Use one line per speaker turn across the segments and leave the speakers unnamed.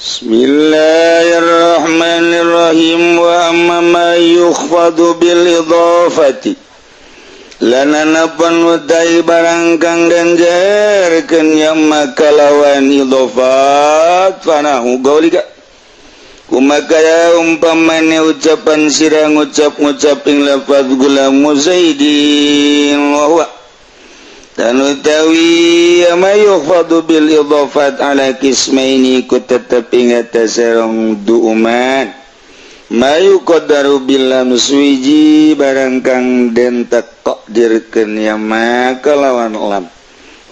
Bismillahirrahmanirrahim. Wa amma ma yukhfadu bil idafati, lan anapun utai barang kang den jerkeun ya maka lawan idafat, fanahwu qaulika, kumakaya umpamane ucapan sira ngucap-ngucap ing lafaz gulamu Zaidin. Wa huwa, dan utawi ma yukhfadu bil idafat, ala qismaini, ku tetep ing atase rong duuman. Ma yuqaddaru bil lam, suwiji barang kang den takdirkeun ya maka lawan lam,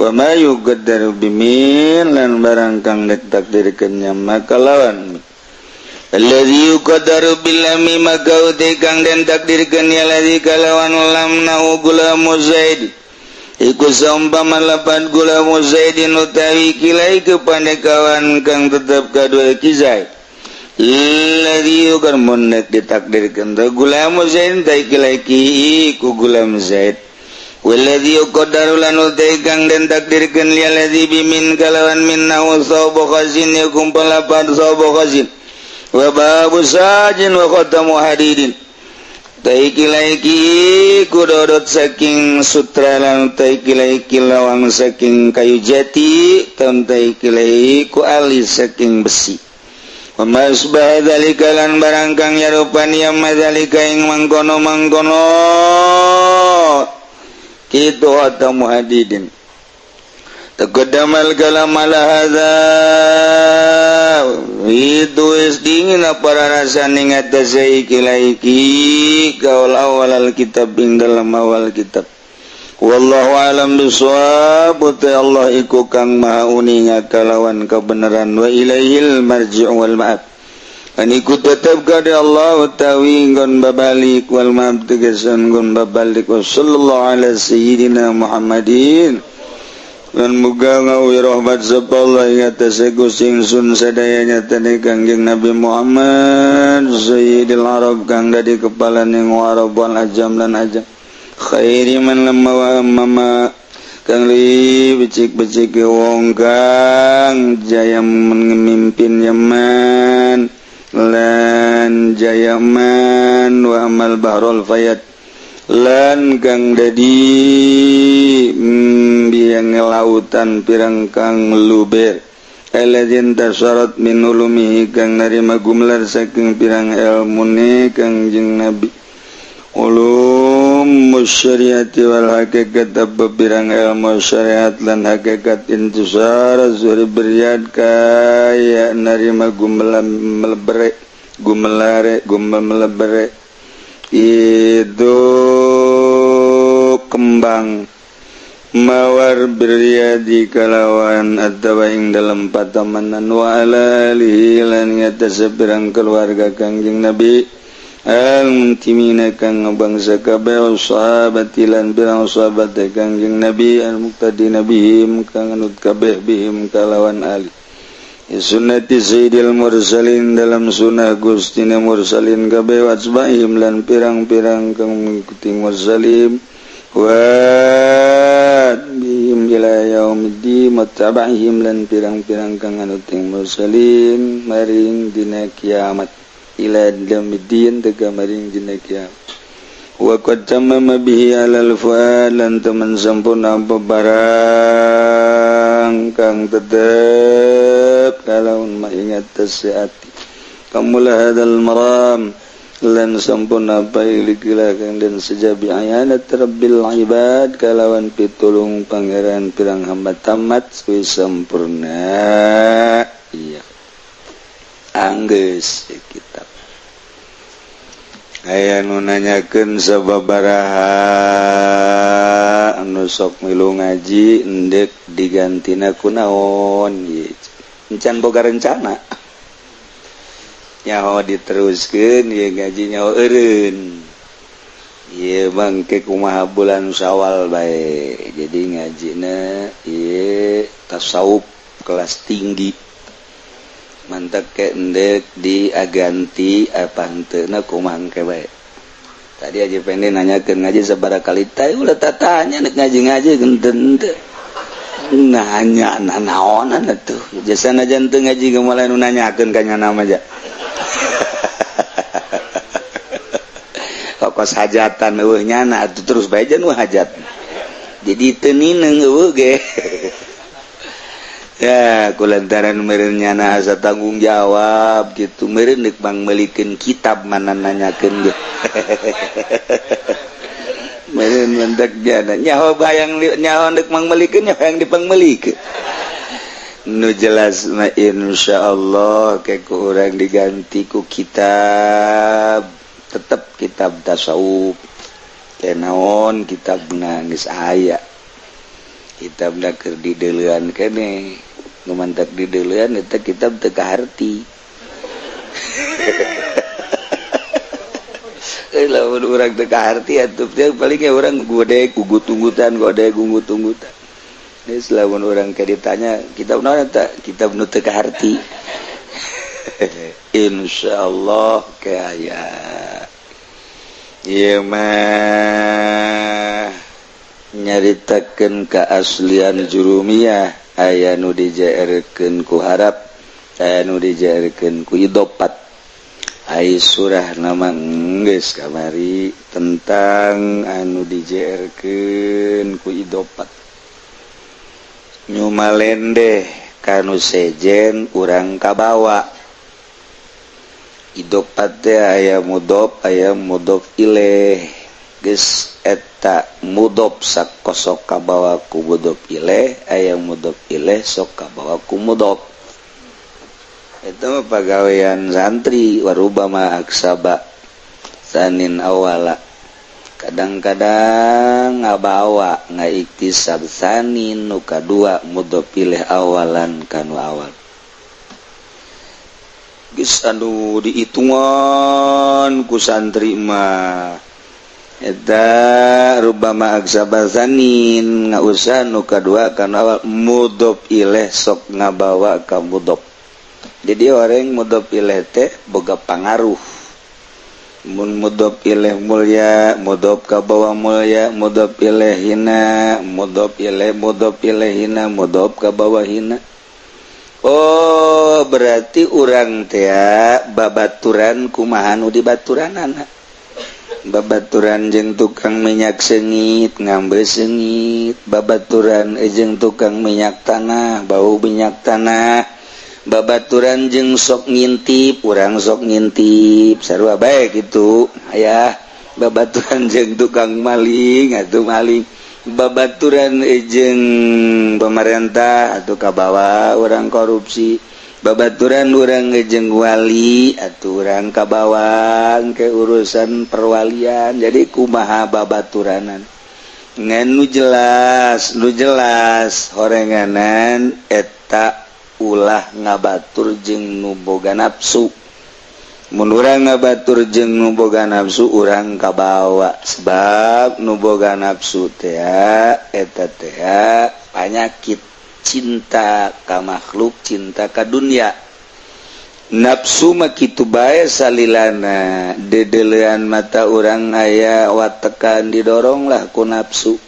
wa ma yuqaddaru bimin, lan barang kang den takdirkeun ya maka lawan min. Alladzi yuqaddaru bil lami, maka utai kang den takdirkeun ya ladzi kalawan lam, nahwu gulamu Zaid, iku saumpama lapan gulamu Zaidin, utawi kilai kepada kawan kang tetep kadua ki Zaid. Alladzi yuqar mun ditakdirkeun teh gulamu Zaid, ta kilai ki ku gulam Zaid. Walladzi yuqaddaru, lan utai kang den takdirkeun ya ladzi bimin, kalawan min, nahwu thawbu khazin, iku lapan thawbu khazin wa babu sajin wa khatamu hadidin, taiki laiki ku dodot saking sutra, lan taiki laiki lawang saking kayu jati, tam taiki ku alis saking besi. Wa ma asbaha dzalika, lan barang kang yarupan ya madzalika ing mangkono-mangkono kitu, khatamu hadidin. Taqaddamal kalam ala hadza, itu wis dingin para rasa ning atase iki laiki kaul awal al kitab, ing dalam awal kitab. Wallahu alam bisawab, Allah iku kang maha uninga kalawan kebenaran, wa ilaihil marji'u wal ma'ab. An iku tetep ka Allah utawi nggon babalik, wal ma'ab tegesan nggon babalik. Wa sallallahu ala sayyidina Muhammadin, lan muga ngawi rahmat sapa Allah ing atase Gusti ingsun sadaya nyatane Kangjeng Nabi Muhammad sayyidil Arab, kang dadi kepala ning Arab, wal ajam lan ajam, khairi man lamma wa mama, kang li becik-becik wong kang jaya memimpin Yaman lan jayaman, wa amal bahrul fayat, lan kang dadi biang lautan pirang kang luber, alladzin tasarat min ulumihi, kang narima gumlar saking pirang ilmune Kangjeng Nabi, ulum syariati wal hakikat, apa pirang ilmu syariat lan hakikat, intisar zuhri beriyad, kaya narima gumlam melebere gumelare gumel melebere itu kembang mawar beriyadi kalawan atawa ing dalam patamanan, wa ala alihi, lan ngatas pirang keluarga Kangjeng Nabi, al muntimina, kang bangsa kabeh, sahabati, lan pirang sahabat Kangjeng Nabi, al muqtadina bihim, kang anut kabeh, bihim kalawan ali, sunnati sayyidil mursalin, dalam sunnah gustina mursalin kabeh, watsbaihim, lan pirang-pirang kang mengikuti mursalin, wa bihim ila yaumiddin, wattaba'ihim, lan pirang-pirang kang anut ing mursalin maring dina kiamat, ila yaumiddin, tega maring dina kiamat. Wa qad tamama bihi alal fuad, lan temen sampurna apa barang kang tetep kalawan maingat ati, kamula hadal maram, lan sampurna apa ilikila kang den sejabi ayanat rabbil ibad, kalawan pitulung Pangeran pirang hamba, tamat wis sempurna. Iya, anggeus kitab. Aya nu nanyakeun sababaraha anu sok milu ngaji, endek digantina ku naon? Encan boga rencana. Nyaho diteruskeun ieu ngaji, nyaho eureun ieu bangke kumaha bulan Syawal bae. Jadi ngajina ieu tasawuf kelas tinggi, mantap ke endek diaganti apa henteu na kumaha ke bae. Tadi aja pendek nanyakeun ngaji sabaraha kali, teh ulah tatanya nek ngaji-ngaji genten teu. Nanya nanaonan atuh jasana jantung ngaji ge mulai nu nanyakeun ka nyana mah ja. Kos hajatan eueuh nyana atuh terus bae nu hajat. Jadi teu nineung eueuh ge. Ya kulantaran meureun nyana asa tanggung jawab gitu meureun deuk mangmeulikeun kitab mana nanyakeun ge. Meureun mentek jana nyaho bayang nyaho deuk mangmeulikeun nyaho yang dipangmeulikeun. Nu jelas mah insyaallah ke ku urang diganti ku kitab tetep kitab tasawuf. Ke naon kitabna geus aya. Kitabna keur dideuleuan keneh. Nu mantak dideuleuan eta kitab teu kaharti. Lamun urang teu kaharti atuh paling ge urang gode gugutunggutan gode gugutunggutan. Geus lamun urang ke ditanya kitab naon eta kitab nu teu kaharti. Insyaallah ke aya. Ieu mah nyaritakeun keaslian jurumiyah aya nu dijaerkeun ku harap aya nu dijaerkeun ku idopat. Ai surah nama geus kamari tentang anu dijaerkeun ku idopat. Nyumalendeh kanu sejen urang kabawa. Idopat teh aya mudhof aya mudhof ilaih. Geus eta mudhof sakosok kabawa ku mudhof ilaih aya mudhof ilaih sok kabawa ku mudhof. Eta mah pagawean santri warubama aksaba sanin awala. Kadang-kadang ngabawa ngaiktisab sanin nu kadua mudhof ilaih awalan kanu awal. Geus anu diitungan ku santri mah eta rubama aksaba sanin ngausaha nu kadua kanu awal mudhof ilaih sok ngabawa ka mudhof. Jadi orang mudhof ilaih teh boga pangaruh. Mun mudhof ilaih mulya, mudhof ka bawa mulya, mudhof ilaih hina, mudhof ilaih hina, mudhof ka bawa hina. Oh, berarti urang teh babaturan kumaha nu dibaturanana. Babaturan jeung tukang minyak seungit, ngambe seungit, babaturan jeung tukang minyak tanah, bau minyak tanah. Babaturan jeung sok ngintip, urang sok ngintip, sarua bae kitu. Aya babaturan jeung tukang maling atuh maling. Babaturan jeung pemerintah atuh kabawa urang korupsi. Babaturan urang jeung wali atuh urang kabawang ke urusan perwalian. Jadi kumaha babaturanan ngan nu jelas horenganan eta ulah ngabatur jeung nu boga nafsu. Mun urang ngabatur jeung nu boga nafsu urang kabawa sebab nu boga nafsu teh eta teh panyakit cinta ka makhluk, cinta ka dunia. Nafsu mah kitu bae salilana dedelean mata urang aya watekan didoronglah ku nafsu.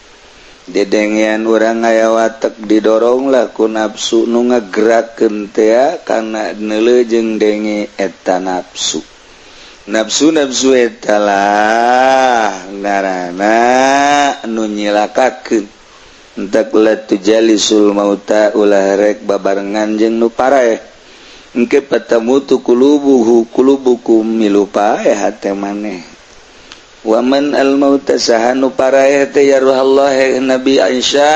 Dedengean urang aya watek didoronglah ku nafsu nu ngagerakeun teh kana neuleuh jeung denge eta nafsu. Nafsu-nafsu eta lah ngaranna nu nyilakakeun. Entak la tujalisul mauta ulah rek babarengan jeung nu paraeh. Engke patamutu qulubuhu qulubukum milu paeh hate maneh. Waman al-mauta saha nu paraeh teh ya ruhallah Nabi Aisyah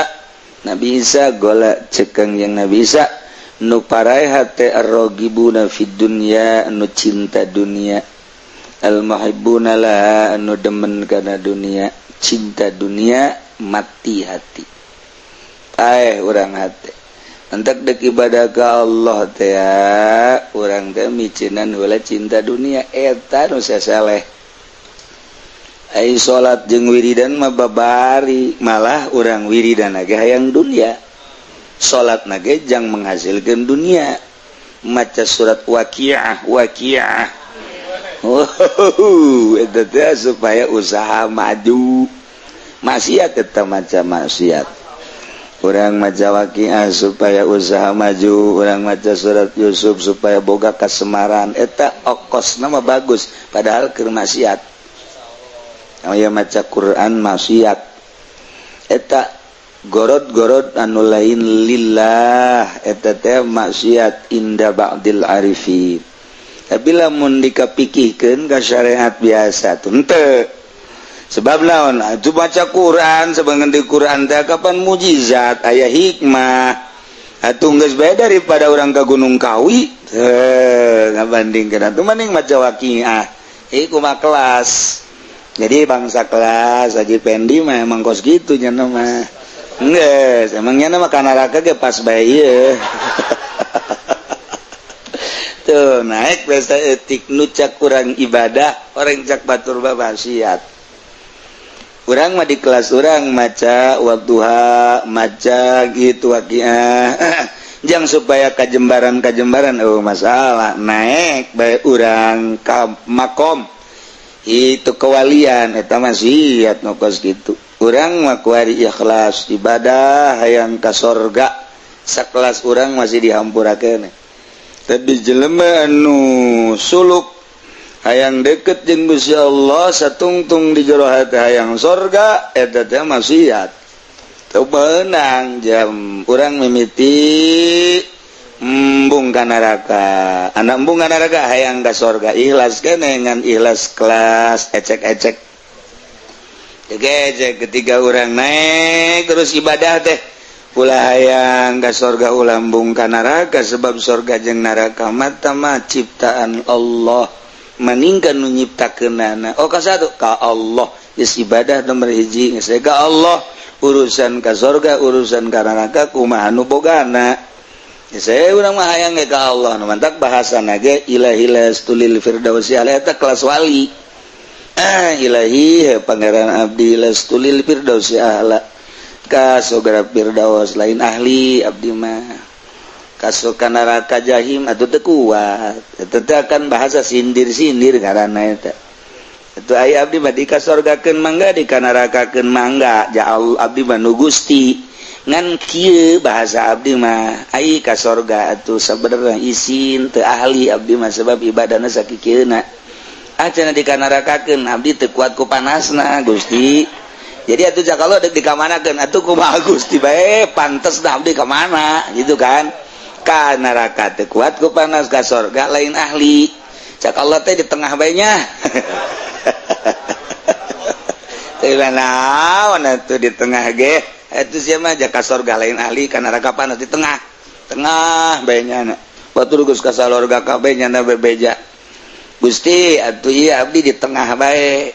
Nabi Isa gola cekeng yang Nabi Isa nu paraeh teh ar-ragibuna fid dunya nu cinta dunia al-muhibbuna laha nu demen kana dunia cinta dunia mati hati paeh urang hate entek dek ibadah ka Allah teh urang teh miceunan heula cinta dunia eta nu sasaleh. Ai salat jeung wiridan mah babari malah urang wiridan ge hayang dunia salat ge jang menghasilkeun dunia maca surat waqiah waqiah oh eta teh supaya usaha maju maksiat eta maca maksiat. Urang maca Waqiah supaya usaha maju, urang maca surat Yusuf supaya boga kasemaran. Eta okos nama bagus, padahal keur maksiat. Aya maca Quran maksiat. Eta gorod-gorod anu lain lillah eta teh maksiat inda ba'dil arifin. Tapi lamun dikapikihkeun ka syariat biasa tuh henteu. Sebab naon itu baca Quran sebengen di Quran teh kapan mujizat aya hikmah atuh geus bae daripada urang ka Gunung Kawi heuh ngabandingkeun atuh mending maca Waqiah ieu kumaha kelas. Jadi bangsa kelas Haji Pendi mah emang kos kitu nya mah geus emang nya mah ka neraka ge pas bae ieu. Tuh naik biasa etik nu cak kurang ibadah orang cak batur maksiat. Urang mah di kelas urang maca Wadduha, maca gitu Waqiah jang supaya kajembaran-kajembaran oh masalah naik bae urang ka makom itu kewalian eta maksiat nu kos kitu. Urang mah kuari ikhlas ibadah hayang ka sorga sakelas urang masih dihampurakeun. Tapi jelema anu suluk hayang deket jeung Gusti Allah satungtung di jero hati hayang sorga eta teh maksiat. Teu beunang jam urang mimiti embung ka neraka. Anak embung ka neraka hayang ka sorga ikhlas keneh ngan ikhlas kelas ecek-ecek. Ecek ketika urang naik terus ibadah teh ulah hayang ka sorga ulah embung ka neraka sebab sorga jeung neraka mata mah ciptaan Allah. Meningkan nu nyiptakeunana. Oh ka satu ka Allah geus ibadah nomor hiji geus ka Allah urusan ka sorga urusan ka neraka kumaha nu bogana. Geus urang mah hayang ge ka Allah nu mantak bahasana ge ilahi lastulil firdausi ala eta kelas wali. Ilahi pangeran abdi lastulil firdausi ahla. Ka sorga firdaus lain ahli abdi mah. Kaso ka neraka jahim atuh teu kuat. Eta teh akan bahasa sindir-sindir ngaranna eta. Itu aya abdi mah dikasorgakeun mangga dikanarakakeun mangga ja Allah abdi mah nu Gusti. Ngan kieu bahasa abdi mah ai ka sorga atuh sabenerna isin teu ahli abdi mah sebab ibadahna sakikieuna. Ah cenah dikanarakakeun abdi teu kuat ku panasna Gusti. Jadi atuh jakalo deuk dikamanakeun atuh kumaha Gusti bae pantes dah abdi ka mana gitu kan. Ka neraka teu kuat ku panas ka sorga lain ahli. Cak Allah teh di tengah bae nya. Teu naon atuh di tengah ge. Atuh sia mah ka sorga lain ahli ka neraka panas di tengah. Tengah bae nya. Batur geus ka sorga kabeh nya bebeja. Gusti atuh ieu abdi di tengah bae.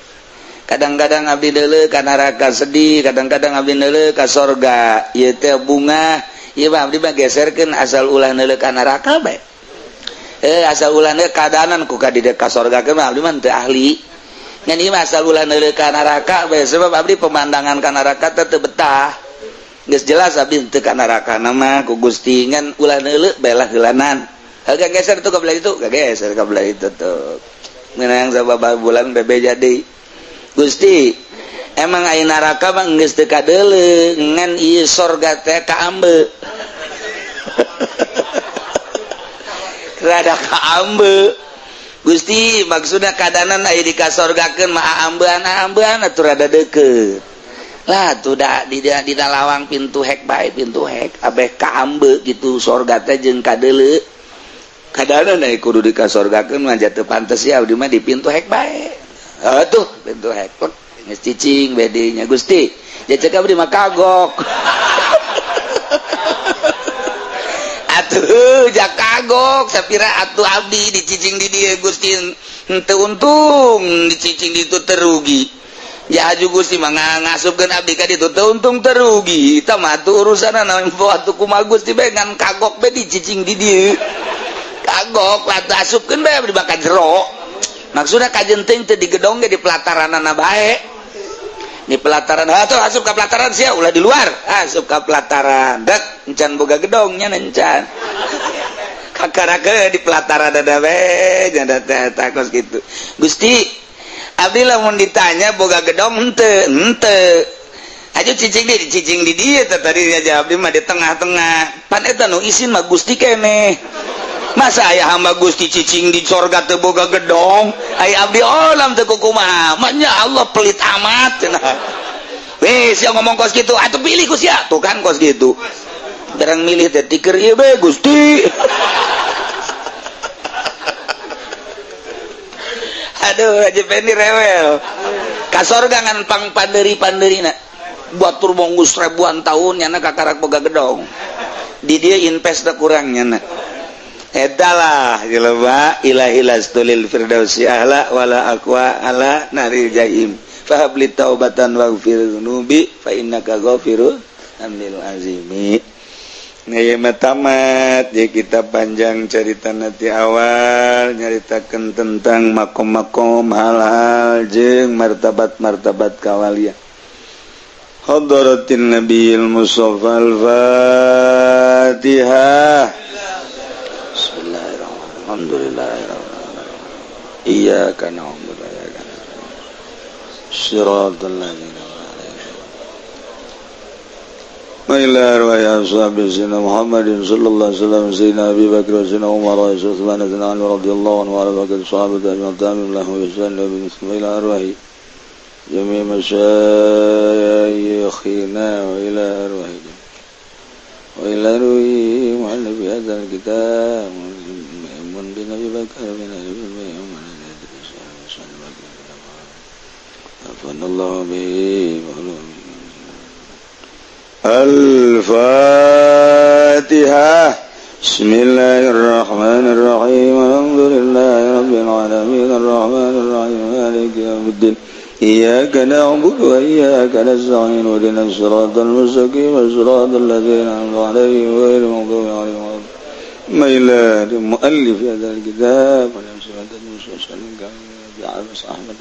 Kadang-kadang abdi deuleu ka neraka sedih, kadang-kadang abdi deuleu ka sorga. Ieu teh bunga. Ieu mah abdi mah geserkeun asal ulah neuleuh ka neraka bae. Asal ulah neuleuh kadanan ku ka di ka sorga mah abdi mah teu ahli. Ngan ieu mah asal ulah neuleuh ka neraka bae sebab abdi pemandangan ka neraka teh teu betah. Geus jelas abdi teu ka neraka mah ku Gusti ngan ulah neuleuh bae lah heulanan. Heuh geser tuh ka belah itu, geser ka belah itu tuh. Meunang sababaraha bulan bebeja deui. Gusti emang aya neraka mah geus teu kadeuleu ngan ieu sorga teh kaambe. Rada kaambe. Gusti maksudna kadanan aya di kasorgakeun mah aambean atuh rada deukeut. Lah atuh da dina lawang pintu hek bae pintu hek abeh kaambe gitu sorga teh jeung kadeuleu. Kadanan aya kudu dikasorgakeun mah teu pantes ya abdi mah di pintu hek bae. Atuh pintu hek. Geus cicing bedenya Gusti. Ja cek abdi mah kagok. Atuh ja kagok sapira atuh abdi dicicing di dieu Gusti henteu untung dicicing di ditu terugi. Ja haju Gusti mah ngasupkeun abdi ka ditu teu untung terugi. Eta mah atuh urusanna atuh kumaha Gusti bae ngan kagok bae dicicing di dieu. Kagok lah atuh asupkeun bae abdi bakal jero. Maksudna kajenting teu digedong ge di pelataranana bae. Di pelataran atuh asup ka pelataran sia ulah di luar asup ka pelataran dek encan boga gedongnya encan kakarake di pelataran ada we nya teh takos kitu. Gusti abdi lamun ditanya boga gedong henteu henteu Aja cicing di dia tadi aja abdi mah di tengah-tengah. Pan eta nu isin mah Gusti keneh. Masa aya hamba Gusti cicing di sorga teu boga gedong, aya abdi olam teu kumaha. Manya Allah pelit amat cenah. Weh, sia ngomong kos kitu, atuh pilih ku sia. Tuh kan kos kitu. Barang milih teh tiker ieu bae Gusti. Aduh, Haji Pendi rewel. Ka sorga ngan pang panderi-panderina. Batur bonggus ribuan tahun nyana kakarak boga gedong. Di dia invest da kurang nyana. Edalah jelema ilahi lastulil firdausi ahla wala aqwa ala naril jahim. Fahabli taubatan waghfir dzunubi fa innaka ghafirun amil azimi. Nah, ieu mah tamat ya kita panjang cerita nanti awal nyaritakeun tentang makom-makom hal-hal jeung martabat-martabat kawalian. Hadratin Nabiyil Mustafa al-Fatihah. Bismillahirrahmanirrahim. Alhamdulillahirabbil alamin. Iyyaka na'budu wa iyyaka nasta'in. Shiratal ladzina an'amta 'alaihim. Wa ila arwahi ashabi sayyidina Muhammadin sallallahu alaihi wasallam, sayyidina Abi Bakr wa sayyidina Umar wa Utsman bin Affan radhiyallahu anhu wa ala baqi sahabati ajma'in lahum bi ihsan wa bi ila arwahi jami' masyayikhina wa ila arwahi wa ila ruhi mu'allif hadzal kitab mun bin Abi Bakar bin Abi Allahu bihi Al-Fatihah. Bismillahirrahmanirrahim. Alhamdulillahi rabbil alamin arrahmanir rahim maliki yaumiddin. Iyyaka na'budu wa iyyaka nasta'in ihdinas siratal mustaqim siratal ladzina an'amta 'alaihim ghairil maghdubi 'alaihim waladdallin. Ila muallif hadzal kitab wa Ahmad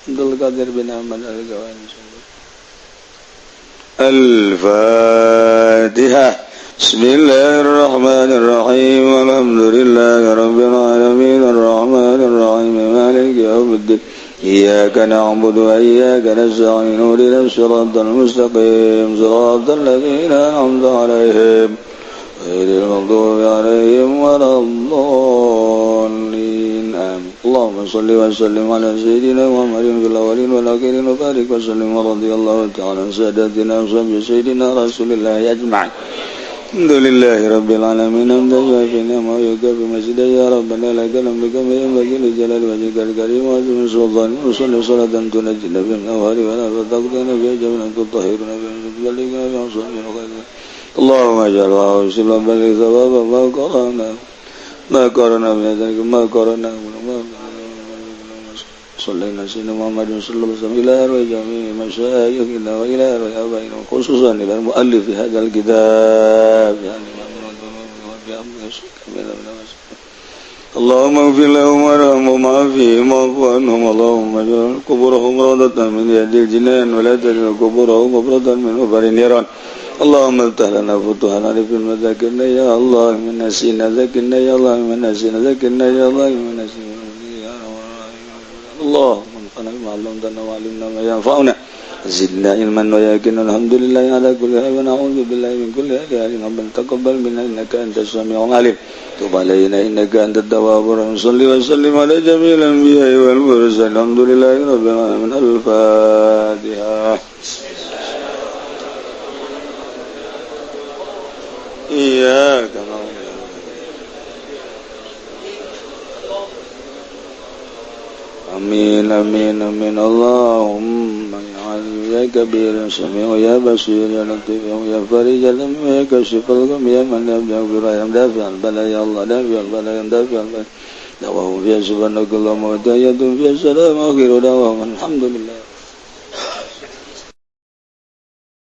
Abdul Qadir bin Ahmad Al-Gawani. Al-Fatihah. Bismillahirrahmanirrahim. Alhamdulillahi rabbil alamin arrahmanir rahim maliki yaumiddin. Iyyaka na'budu wa iyyaka nasta'in ihdinas siratal mustaqim siratal ladzina an'amta 'alaihim ghairil maghdubi 'alaihim waladdallin. Amin. Allahumma shalli wa sallim ala sayyidina Muhammadin fil awwalin wal akhirin wa barik wa sallim wa radhiyallahu ta'ala an sadatina wa sayyidina Rasulillah ajma'in. Alhamdulillahi rabbil alamin hamdan yuwaffi ma yukafi masjida ya rabbana lakal hamdu kama yanbaghi li jalali wajhikal karim wa azimi sultanik wa salli salatan tunajjina min ahwali wa la taqdina bi ajmin tutahhiruna bi tuballighuna bi ahsanil khair. Allahumma ij'al wa usilna bi thawaba ma qarana ma qarana min dhalika ma qarana ma صلينا سيدنا محمد صلى الله عليه وسلم إلى أرواح جميع مشايخنا وإلى أرواح آبائنا خصوصا إلى المؤلف هذا الكتاب يعني اللهم اغفر لهم وارحمهم وعافهم واعف عنهم. اللهم اجعل قبورهم روضة من رياض الجنان ولا تجعل قبورهم غبرة من غبر النيران. اللهم افتح لنا فتوحا في ذكرنا يا الله من نسينا ذكرنا يا الله من نسينا ذكرنا يا الله من نسينا. اللهم انفعنا بما علمتنا وعلمنا ما ينفعنا زدنا علما ويقينا. الحمد لله على كل حال ونعوذ بالله من كل حال. ربنا تقبل منا انك انت السميع العليم تب علينا انك انت التواب الرحيم. صل وسلم على جميع الانبياء والمرسلين. الحمد لله رب العالمين. الفاتحه. إياك نعبد. آمين آمين آمين. اللهم يا عليم يا كبير يا سميع يا بصير يا لطيف يا فريج الهم يا كاشف الغم يا من يبدأ بالرحم دافع البلاء يا الله دافع البلاء دافع البلاء. دعوه فيها سبحانك اللهم وتحية فيها السلام آخر دعواهم الحمد لله.